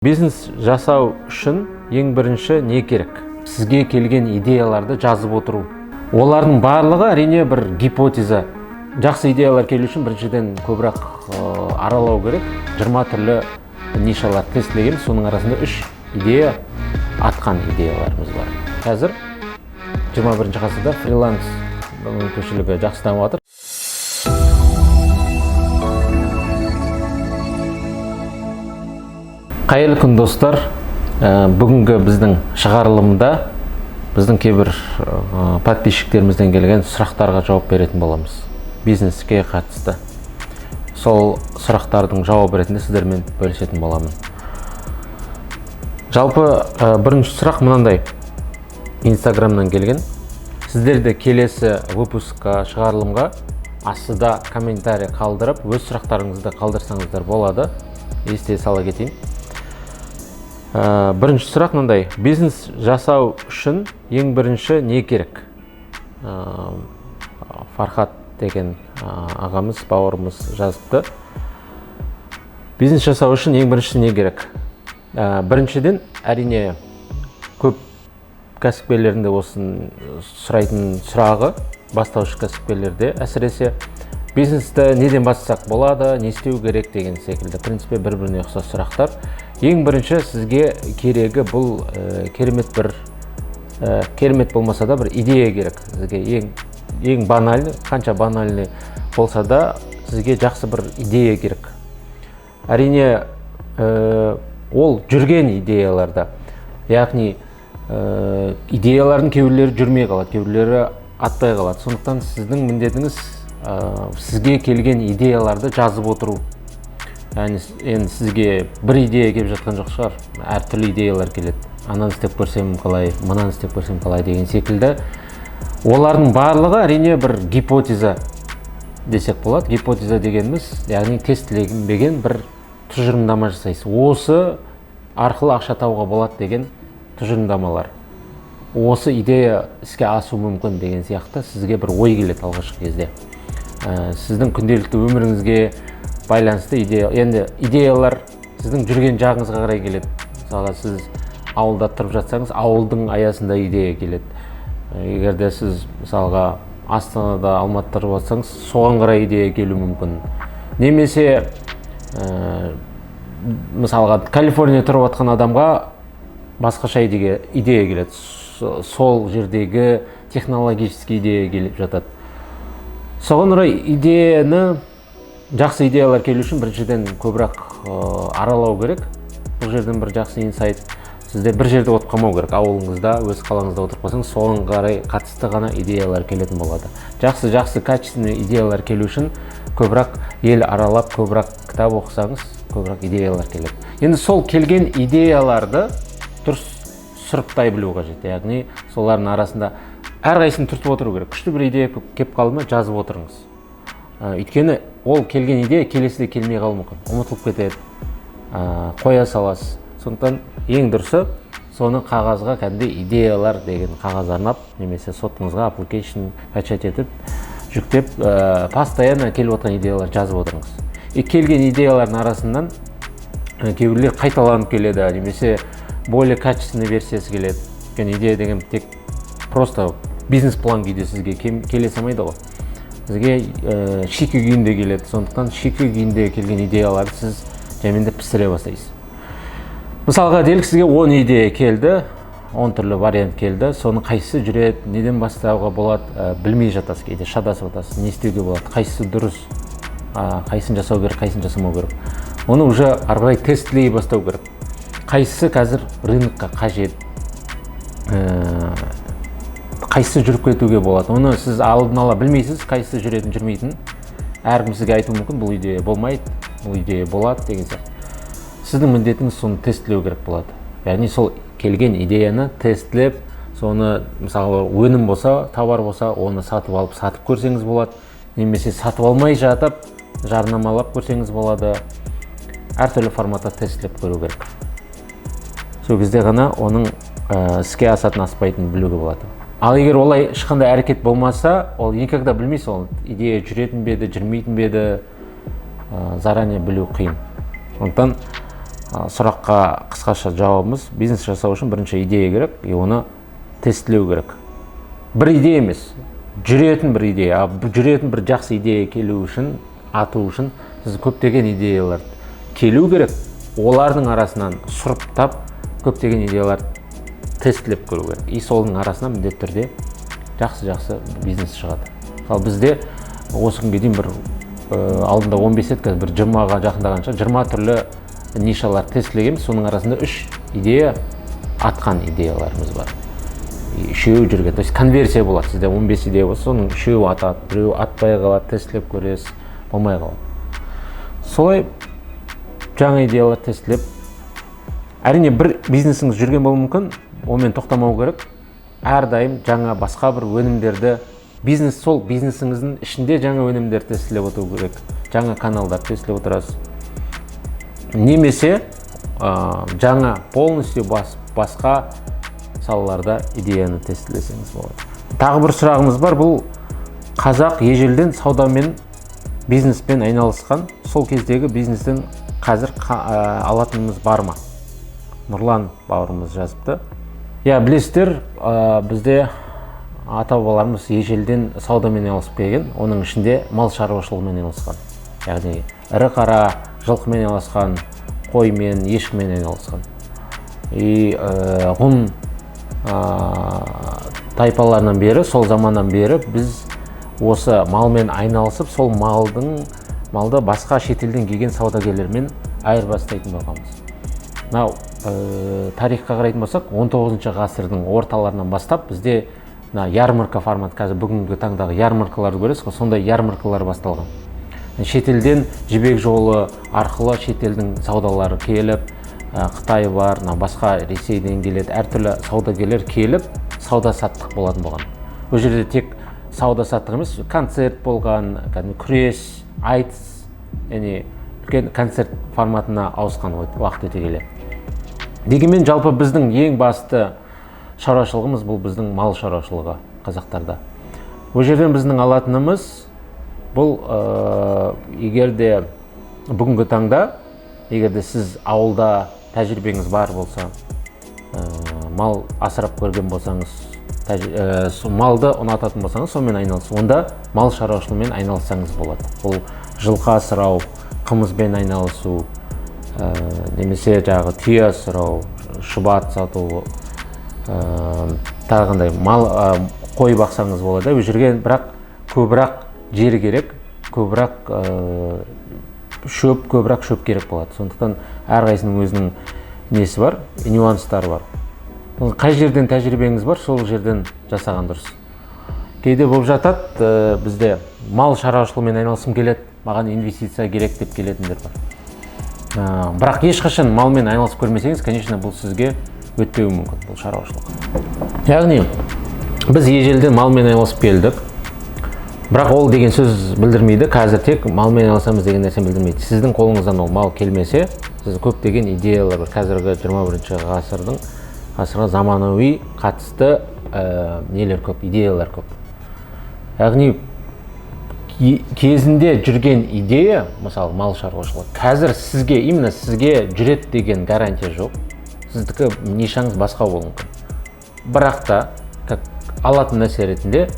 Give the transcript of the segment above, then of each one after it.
Бизнес жасау үшін ең бірінші не керек? Сізге келген идеяларды жазып отыру. Олардың барлығы, әрине, бір гипотеза. Жақсы идеялар келу үшін біріншіден көбірек аралау керек. 20 түрлі нишалар тестілеген, соның арасында 3 идея атқан идеяларымыз бар. Қазір 21 ғасырда фриланс мүмкіншілігі жақсы дамып жатыр. Қайырлы күн, достар. Бүгінгі біздің шығарылымда біздің кейбір подписчиктерімізден келген сұрақтарға жауап беретін боламыз. Бизнеске қатысты. Сол сұрақтардың жауабы ретінде сіздермен бөлісетін боламын. Жалпы, бірінші сұрақ мынандай. Инстаграмнан келген. Сіздер де келесі выпускқа, шығарылымға астыда комментарий қалдырып, өз сұрақтарыңызды қалдырсаңыздар болады. Есте сала кетейін. Бірінші сұрақ мынандай. Бизнес жасау үшін ең бірінші не керек? Фархат деген ағамыз, бауырымыз жазыпты. Бизнес жасау үшін ең бірінші не керек? Біріншіден, әрине, көп кәсіпкерлердің де осын сұрайтын сұрағы, бастауыш кәсіпкерлерде әсіресе бизнесті неден бастасақ болады, не істеу керек деген секілді, в принципе, бір-біріне ұқсас сұрақтар. Ең бірінші сізге керегі бұл керемет бір, керемет болмаса да бір идея керек. Сізге ең банальный, қанша банальный болса да, сізге жақсы бір идея керек. Әрине, ол жүрген идеяларда, яғни идеялардың кейбіреулері жүрмей қалады, кейбіреулері атпай қалады. Сондықтан сіздің міндетіңіз сізге келген идеяларды жазып отыру. Яғни енді сізге бір идея келіп жатқан жоқ шығар, әртүрлі идеялар келеді. Ананы істеп көрсем қалай, мынаны істеп көрсем қалай деген секілді. Олардың барлығы, әрине, бір гипотеза десек болады. Гипотеза дегеніміз, яғни тестіленбеген бір тұжырымдама жасайсыз. Осы арқылы ақша табуға болады деген тұжырымдамалар. Осы идея іске асуы мүмкін деген сияқты сізге бір ой келеді алғашқы кезде. Сіздің күнделікті өміріңізге байланысты идея. Енді идеялар сіздің жүрген жағыңызға қарай келеді. Мысалға, сіз ауылда тұрып жатсаңыз, ауылдың аясында идея келеді. Егер де сіз, мысалға, Астанада, Алматыда тұрып жатсаңыз, соған қарай идея келуі мүмкін. Немесе, мысалға, Калифорнияда тұрып жатқан адамға басқаша идея келеді. Сол жердегі технологический идея келіп жатады. Соған орай идеяны, жақсы идеялар келу үшін біріншіден көбірек аралау керек. Бұл жерден бір жақсы инсайт. Сізде бір жерде отырып қалмау керек. Ауылыңызда, өз қалаңызда отырып қалсаңыз, соған қарай қатысты ғана идеялар келетін болады. Жақсы качественный идеялар келу үшін көбірек ел аралап, көбірек кітап оқысаңыз, көбірек идеялар келеді. Енді сол келген идеяларды дұрыс сұрыптай білу қажет. Яғни солардың арасында әрқайсысын түртіп отыру керек. Күшті бір идея келіп қалды ма, жазып отырыңыз. Өйткені ол келген идея келесіде келмей қалуы мүмкін, ұмытылып кетеді, қоя саласыз. Сондықтан ең дұрысы соны қағазға, кәдімгідей идеялар деген қағаз арнап, немесе сотыңызға application качать етіп, жүктеп, постоянно келіп отырған идеялар жазып отырыңыз. И келген идеялардың арасынан кейбіреулер қайталанып келеді, немесе более качественный версиясы келеді. Өйткені идея деген тек просто бизнес-план күйде сізге келе салмайды ғой. Сізге шикі күйінде келеді. Сондықтан шикі күйінде келген идеяларды сіз жаймендеп пісіре бастайсыз. Мысалға, делік, сізге 10 идея келді, 10 түрлі вариант келді. Соның қайсысы жүреді, неден бастауға болады, білмей жатасыз, кейде шатасып жатасыз, не істеуге болады, қайсысы дұрыс, қайсысын жасау керек, қайсысын жасамау керек. Оны уже ары қарай тестілей бастау керек. Қайсысы қазір рынокқа қажет, қайсысы жүріп кетуге болады. Оны сіз алдын ала білмейсіз, қайсысы жүретін, жүрмейтін. Әркім сізге айтуы мүмкін, бұл идея болмайды, бұл идея болады деген сияқты. Сіздің міндетіңіз соны тестілеу керек болады. Яғни сол келген идеяны тестілеп, соны, мысалы, өнім болса, товар болса, оны сатып алып, сатып көрсеңіз болады. Немесе сатып алмай жатып, жарнамалап көрсеңіз болады. Әртүрлі форматта тестілеп көру керек. Сол кезде ғана оның іске асатын, аспайтынын білуге болады. Ал егер олай ешқандай әрекет болмаса, ол никогда білмейсіз, ол идея жүретін бе еді, жүрмейтін бе еді, заранее білу қиын. Сондықтан Сұраққа қысқаша жауабымыз: бизнес жасау үшін бірінші идея керек и оны тестілеу керек. Бір идея емес, жүретін бір идея. А жүретін бір жақсы идея келу үшін, ату үшін сіз көптеген идеялар келу керек, олардың арасынан сұрыптап, көптеген идеялар тестілеп көру керек, и соның арасынан міндетті түрде жақсы жақсы бизнес шығады. Мысалы, бізде осы күнге дейін бір алдында 15 еді, қазір бір 20-ға жақындаған шығар, 20 түрлі нишалар тестілегенбіз. Соның арасында үш идея атқан идеяларымыз бар и үшеуі жүрген, то есть конверсия болады. Сізде 15 идея болса, соның үшеуі атады, біреуі атпай қалады, тестілеп көресіз, болмай қалады. Солай жаңа идеялар тестілеп, әрине, бір бизнесіңіз жүрген болуы мүмкін, онымен тоқтамау керек. Әрдайым жаңа басқа бір өнімдерді, бизнес, сол бизнесіңіздің ішінде жаңа өнімдер тестілеп отыру керек, жаңа каналдар тестілеп отырасыз немесе жаңа полностью басқа салаларда идеяны тестілесеңіз болады. Тағы бір сұрағымыз бар. Бұл қазақ ежелден саудамен, бизнеспен айналысқан. Сол кездегі бизнестен қазір алатынымыз бар ма? Нұрлан бауырымыз жазыпты. Иә, білесіздер, бізде ата бабаларымыз ежелден саудамен айналысып келген, оның ішінде мал шаруашылығымен айналысқан, яғни ірі қара жылқымен айналысқан, қоймен, ешкімен айналысқан. И ғұн тайпаларынан бері, сол заманнан бері біз осы малмен айналысып, сол малды басқа шетелден келген саудагерлермен айырбастайтын болғанбыз. Мынау тарихқа қарайтын болсақ, 19 ғасырдың орталарынан бастап бізде мына ярмарка формат, қазір бүгінгі таңдағы ярмаркаларды көресіз ғой, сондай ярмаркалар басталған. Шетелден Жібек жолы арқылы шетелдің саудалары келіп, Қытай бар, мына басқа Ресейден келеді, әртүрлі саудагерлер келіп, сауда саттық болатын болған. Ол жерде тек сауда саттық емес, концерт болған, кәдімгі күрес, айтыс, яғни үлкен концерт форматына ауысқан уақыт өте келе. Дегенмен жалпы біздің ең басты шаруашылығымыз бұл біздің мал шаруашылығы қазақтарда. Ол жерден біздің алатынымыз бұл егер де бүгінгі таңда, егер де сіз ауылда тәжірибеңіз бар болса, мал асырап көрген болсаңыз, сол малды ұнататын болсаңыз, сонымен айналысу, онда мал шаруашылығымен айналыссаңыз болады. Бұл жылқы асырау, қымызбен айналысу, немесе жаңағы түйе асырау, шұбат сату, тағы қандай мал, қой бақсаңыз болады. Ол жерге бірақ көбірек жер керек, көбірек шөп, көбірек шөп керек болады. Сондықтан әрқайсысының өзінің несі бар, нюанстары бар. Ол қай жерден тәжірибеңіз бар, сол жерден жасаған дұрыс. Кейде болып жатады, бізде мал шаруашылығымен айналысқым келеді, маған инвестиция керек деп келетіндер бар. Бірақ ешқашан малмен айналысып көрмесеңіз, конечно, бұл сізге өтпеуі мүмкін бұл шаруашылық. Яғни біз ежелден малмен айналысып келдік, бірақ ол деген сөз білдірмейді, қазір тек малмен айналысамыз деген нәрсені білдірмейді. Сіздің қолыңыздан ол мал келмесе, сіз көптеген идеялар бар, қазіргі 21 ғасырға заманауи қатысты нелер көп, идеялар көп. Яғни кезінде жүрген идея, мысалы, мал шаруашылығы, қазір сізге, именно сізге жүреді деген гарантия жоқ. Сіздікі нишаңыз басқа болуы мүмкін. Бірақ та как алатын нәрсе ретінде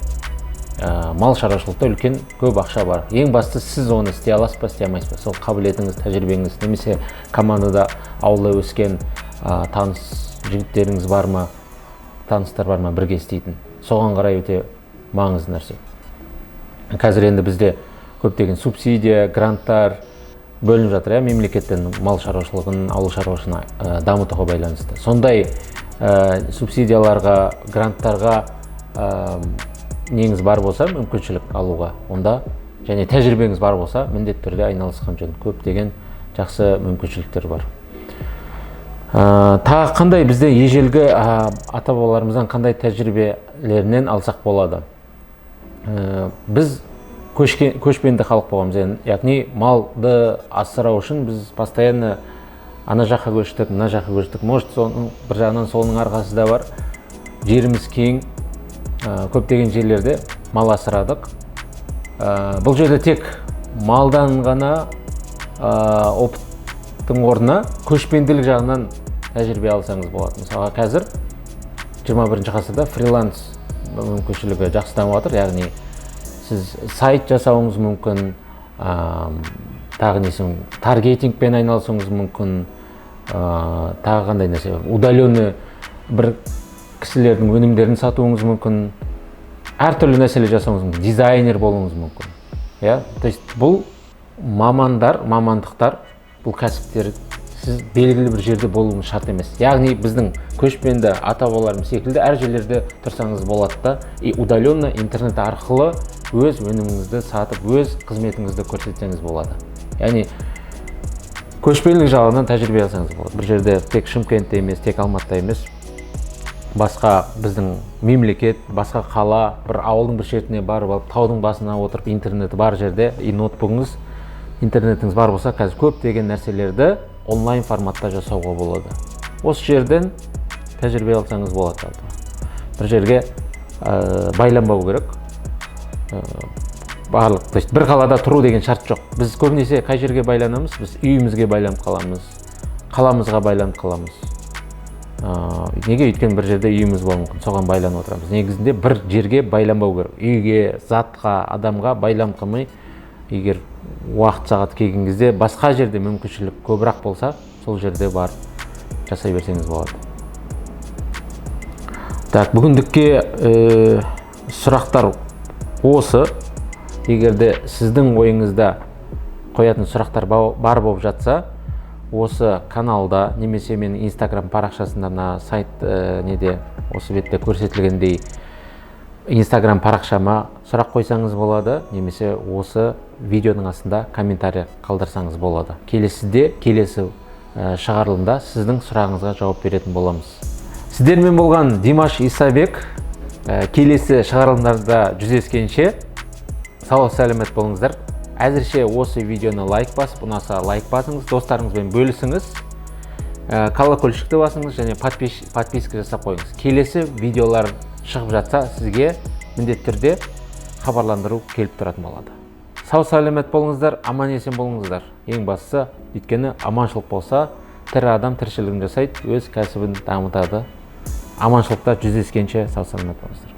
мал шаруашылықта үлкен көп ақша бар. Ең басты, сіз оны істей аласыз ба, істей алмайсыз ба, сол қабілетіңіз, тәжірибеңіз немесе командада ауылда өскен таныс жігіттеріңіз бар ма, таныстар бар ма бірге істейтін, соған қарай өте маңызды нәрсе. Қазір енді бізде көптеген субсидия, гранттар бөлініп жатыр, иә, мемлекеттен мал шаруашылығын, ауыл шаруашылығын дамытуға байланысты. Сондай субсидияларға, гранттарға неңіз бар болса, мүмкіншілік алуға, онда және тәжірибеңіз бар болса, міндетті түрде айналысқан жөн. Көптеген жақсы мүмкіншіліктер бар. Тағы қандай бізде ежелгі ата бабаларымыздан қандай тәжірибелерінен алсақ болады? Біз көшпенді халық болғанбыз, яғни малды асырау үшін біз постоянно ана жаққа көштік, мына жаққа көштік. Может, соның бір жағынан соның арқасы да бар, жеріміз кең, көптеген жерлерде мал асырадық. Бұл жерде тек малдан ғана опыт Мамандықтың орнына көшпенділік жағынан тәжірибе алсаңыз болады. Мысалға, қазір 21 ғасырда фриланс мүмкіншілігі жақсы дамып жатыр, яғни сіз сайт жасауыңыз мүмкін, тағы несі, таргетингпен айналысуыңыз мүмкін, тағы қандай нәрсе, удаленный бір кісілердің өнімдерін сатуыңыз мүмкін, әртүрлі нәрселер жасауыңыз мүмкін, дизайнер болуыңыз мүмкін, иә. То есть бұл мамандар, мамандықтар, бұл кәсіптер сіз белгілі бір жерде болуыңыз шарт емес. Яғни біздің көшпенді ата бабаларымыз секілді әр жерлерде тұрсаңыз болады да, и удаленно интернет арқылы өз өніміңізді сатып, өз қызметіңізді көрсетсеңіз болады. Яғни көшпенділік жағынан тәжірибе алсаңыз болады. Бір жерде, тек Шымкентте емес, тек Алматыда емес, басқа біздің мемлекет, басқа қала, бір ауылдың бір шетіне барып алып, таудың басына отырып, интернеті бар жерде и ноутбугыңыз, интернетіңіз бар болса, қазір көптеген нәрселерді онлайн форматта жасауға болады. Осы жерден тәжірибе алсаңыз болады. Жалпы бір жерге байланбау керек. Барлық, то есть бір қалада тұру деген шарт жоқ. Біз көбінесе қай жерге байланамыз? Біз үйімізге байланып қаламыз, қаламызға байланып қаламыз. Неге? Өйткені бір жерде үйіміз болуы мүмкін, соған байланып отырамыз. Негізінде бір жерге байланбау керек, үйге, затқа, адамға байланып қалмай, егер уақыт, сағат келген кезде басқа жерде мүмкіншілік көбірек болса, сол жерде барып жасай берсеңіз болады. Так, бүгіндікке сұрақтар осы. Егер де сіздің ойыңызда қоятын сұрақтар бар болып жатса, осы каналда немесе менің Инстаграм парақшасында, мына сайт неде, осы бетте көрсетілгендей Инстаграм парақшама сұрақ қойсаңыз болады немесе осы видеоның астында комментарий қалдырсаңыз болады. Келесіде, келесі шығарылымда сіздің сұрағыңызға жауап беретін боламыз. Сіздермен болған Димаш Исабек. Келесі шығарылымдарда жүздескенше сау сәлемет болыңыздар. Әзірше осы видеоны лайк басып, ұнаса, лайк басыңыз, достарыңызбен бөлісіңіз, колокольчикті басыңыз және подписка жасап қойыңыз. Келесі видеолар шығып жатса, сізге міндетті түрде хабарландыру келіп тұратын болады. Сау сәлемет болыңыздар, аман есен болыңыздар. Ең бастысы, өйткені аманшылық болса, тірі адам тіршілігін жасайды, өз кәсібін дамытады. Аманшылықта жүздескенше сау сәлемет болыңыздар.